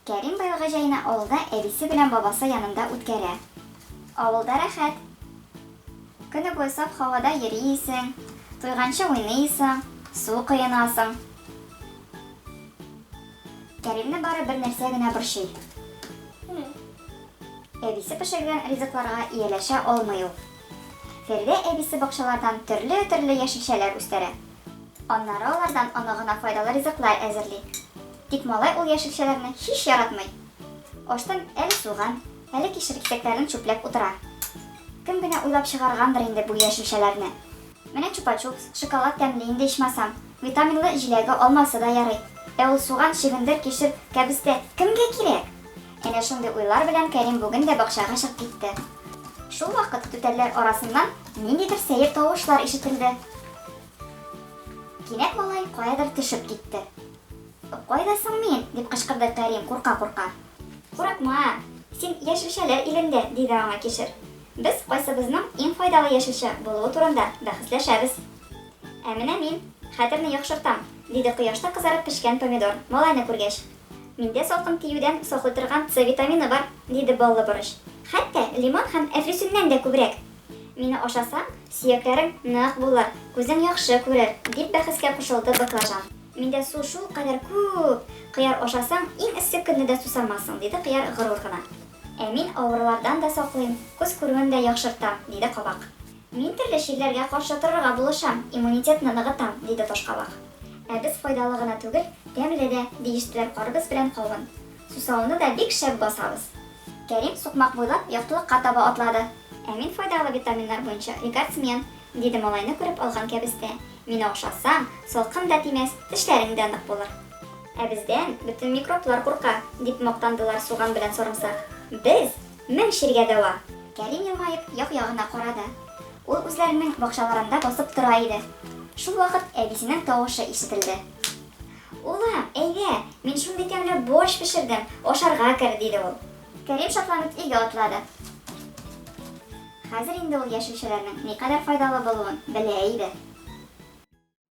Кәрим быелгы җәйне авылда әбисе белән бабасы янында үткәрә. Авылда рәхәт. Көне буе саф һавада йөрисең, туйганчы уйныйсың, су коенасың. Кәримне бары бер нәрсә генә борчый. Әбисе пешергән ризыкларга ияләшә алмый ул. Фәридә әбисе бакчалардан төрле-төрле яшелчәләр үстерә. Аннары алардан оныгына файдалы ризыклар әзерли. Тик малай ул яшелчәләрне һич яратмый. Аштан әле суган, әле кишер кисәкләрен чүпләп утыра. Кем генә уйлап чыгаргандыр инде бу яшелчәләрне. Менә чупа-чупс, шоколад тәмле инде ичмасам. Витаминлы җиләге, алмасы да ярый. Ә ул суган, чөгендер, кишер, кәбестә кемгә кирәк? Әнә шундый уйлар белән Кәрим бүген дә бакчага чыгып китте. Шул вакыт түтәлләр арасыннан ниндидер сәер тавышлар ишетелде. Кинәт малай каядыр төшеп китте. Кайда соң мин? дип кычкырды Кәрим курка-курка. Курыкма, син яшелчәләр илендә, диде аңа кишер. Без кайсыбызның иң файдалы яшелчә булуы турында бәхәсләшәбез. Ә менә мин хәтерне яхшыртам, диде кояшта кызарып пешкән помидор, малайны күргәч. Миндә салкын тиюдән саклый торган С витамины бар, диде баллы борыч. Хәтта лимон һәм әфлисүннән дә күбрәк. Мине ашасаң, сөякләрең нык булыр, күзең яхшы күрер, дип бәхәскә кушылды баклажан. Миндә су шулкадәр күп, кыяр ашасаң, иң эссе көнне дә сусамассың, диде кыяр горур гына. Ә мин авырулардан да саклыйм, күз күрүен дә яхшыртам, диде кабак. Мин төрле чирләргә каршы торырга булышам, иммунитетны ныгытам, диде ташкабак. Ә без файдалы гына түгел, тәмле дә, диештеләр карбыз белән кавын. Сусауны да бик шәп басабыз. Кәрим сукмак буйлап яктылыкка таба атлады. Ә мин файдалы витаминнар буенча рекордсмен, диде малайны күреп алган кәбестә. Мине ашасаң, салкын да тимәс, тешләрең дә нык булыр. Ә бездән бөтен микроблар курка, дип мактандылар суган белән сарымсак. Без, 1000 чиргә дәва! Кәрим елмаеп як-ягына карады. Ул үзләренең бакчаларында басып тора иде. Шул вакыт әбисенең тавышы ишетелде. Улым, әйдә, мин шундый тәмле борщ пешердем, ашарга кер, диде ул. Кәрим шатланып өйгә атлады. Хәзер инде ул яшелчәләрнең никадәр файдалы булуын белә иде.